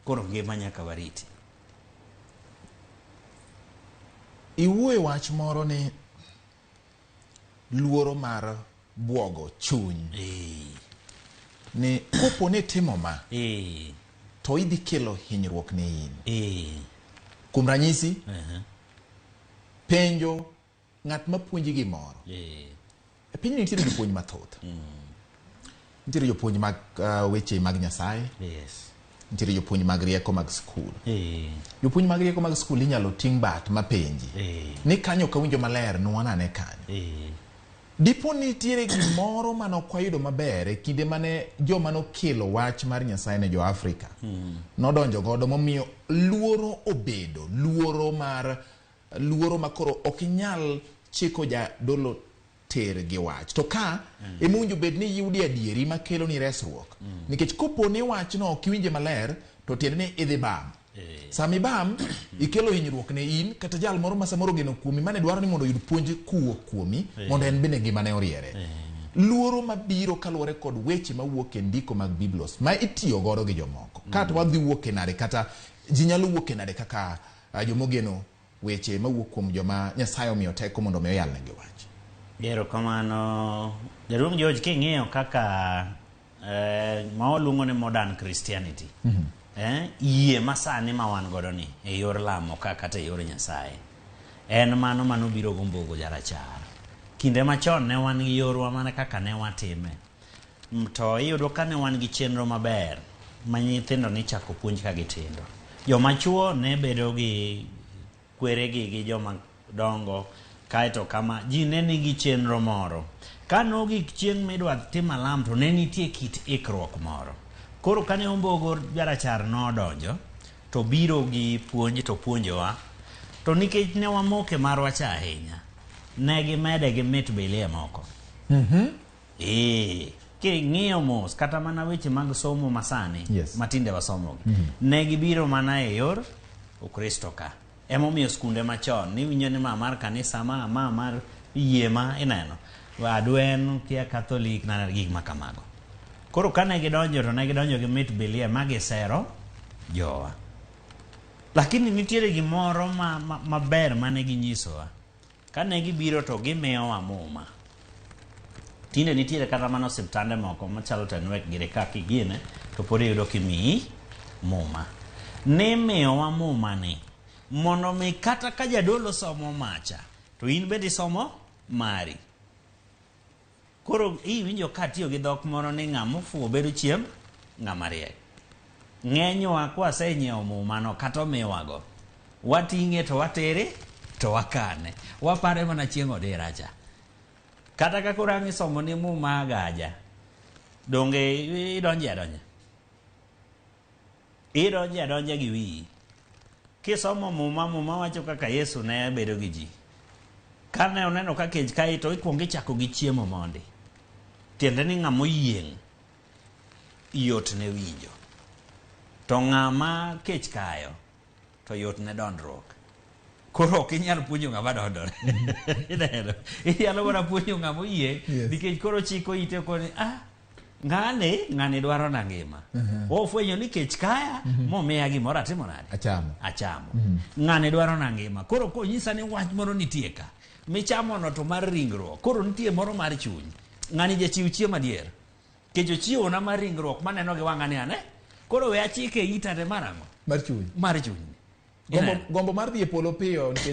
Koro ngima nyaka wariti. Iwuoyo wach moro ni luoro mar buogo chuny. Ni kopo ni itimo ma, to idhi kelo hinyruok ne in. Kuom ranyisi, penjo ng'at mapuonji gimoro. E pinyni nitiere jopuonj mathoth. Nitiere jopuonj mag weche mag Nyasaye. Nitiere jopuonj mag rieko mag skul. Jopuonj mag rieko mag skul inyalo ting' bat mapenji. Ni kanyo ok awinjo maler, nuona ane kanyo. Dipo ni nitiere gimoro mane ok wayudo maber e kinde mane joma nokelo wach mar Nyasaye ne jo Afrika nodonjo godo momiyo luoro obedo, luoro mar luoro ma koro ok inyal chiko jadolo ter gi wach. To ka ema owinjo bed ni iyude adieri makelo ni resruok. Nikech kopo ni wachno ok iwinje maler, to tiende ni idhi bam. Sama ibam, ikelo hinyruok ne in kata jal moro ma samoro ogeno kuomi mane dwaro ni mondo oyud puonj kuwuok kuomi mondo en bende ngimane oriere. Luoro mabiro kaluwore kod weche mawuok e ndiko mag Biblos ma itiyo godo gi jomoko. Kata wadhi wuok e nade kata ji nyalo wuok e nade kaka jomogeno weche mawuok kuom joma Nyasaye omiyo teko mondo omi oyalnegi wach. Erokamano. Jaduong' George, king'iyo kaka ma waluongo ni modern Christianity, yie masani ma wan godo ni e yor lamo ka kata e yor Nyasaye, en mano manobiro go Mbogo Jarachar. Kinde machon ne wan gi yorwa mana kaka ne watime. To iyudo ka ne wan gi chenro maber ma nyithindo nichako puonj ka gitindo. Joma chuo ne bedo gi kweregi gi joma dongo, kaeto kama ji ne nigi chenro moro. Ka nogik chieng' midwa tim alam to ne nitie kit ikruok moro. Koro kane Ombogo Jarachar nodonjo to biro gi puonj to puonjowa. To nikech ne wamoke marwa cha ahinya, ne gimede gi mit bilie moko. King'iyo mos kata mana weche mag somo masani matinde wasomogi, ne gibiro mana e yor Ukristo ka. Emomiyo skunde machon niwinjo ni ma mar kanisa, ma mar yie ma ineno Adwen, kia Catholic na gik ma kamago. Koro kane gidonjo to ne gidonjo gi mit bilie ma gisero jowa. Lakini nitiere gimoro maber mane ginyisowa. Kane gibiro to gimiyowa muma. Tinde nitiere kata mana osiptande moko machalo Tenwek gire ka kigine to pod iyudo kimiyi muma. Nimiyowa muma ni mondo mi kata ka jadolo somo macha to in bende isomo mari. Koro iwinjo ka atiyo gi dhok moro ni ng'ama ofuwo bedo chiemb ng'ama riek. Ng'enywa kwasenyiewo mumano kata omiwago, wating'e to watere to wakane. Wapare mana chieng' odira cha. Kata ka koro ang' isomo ni muma agaja, donge idonje adonja? Idonje adonja gi wiyi. Kisomo muma, muma wacho kaka Yesu ne bedo gi ji. Kane oneno ka kech kae to ikuongo ichako gi chiemo mondi. Tiende ni ng'ama oyieng' yot ne winjo. To ng'ama kech kayo to yot ne dondruok. Koro ok inyal puonjo ng'ama dondore. Ineno? Inyalo mana puonjo ng'ama oyieng' nikech koro chiko ite koni ng'ani dwaro na ngima. Ofwenyo ni kech kaya momiya gimoro atimo nade? Achamo. Ng'ani dwaro na ngima. Koro konyisa ni wach moro nitie ka. Michamo no to mar ringruok. Koro nitie moro mar chuny. Ng'ani jachiw chiemo adier. Kech ochiwo na mar ringruok maneno gi wang'a ni ane. Koro we achike ita te mar ang'o? Mar chuny. Mar chuny. Gombo mar dhi e polo piyo nikech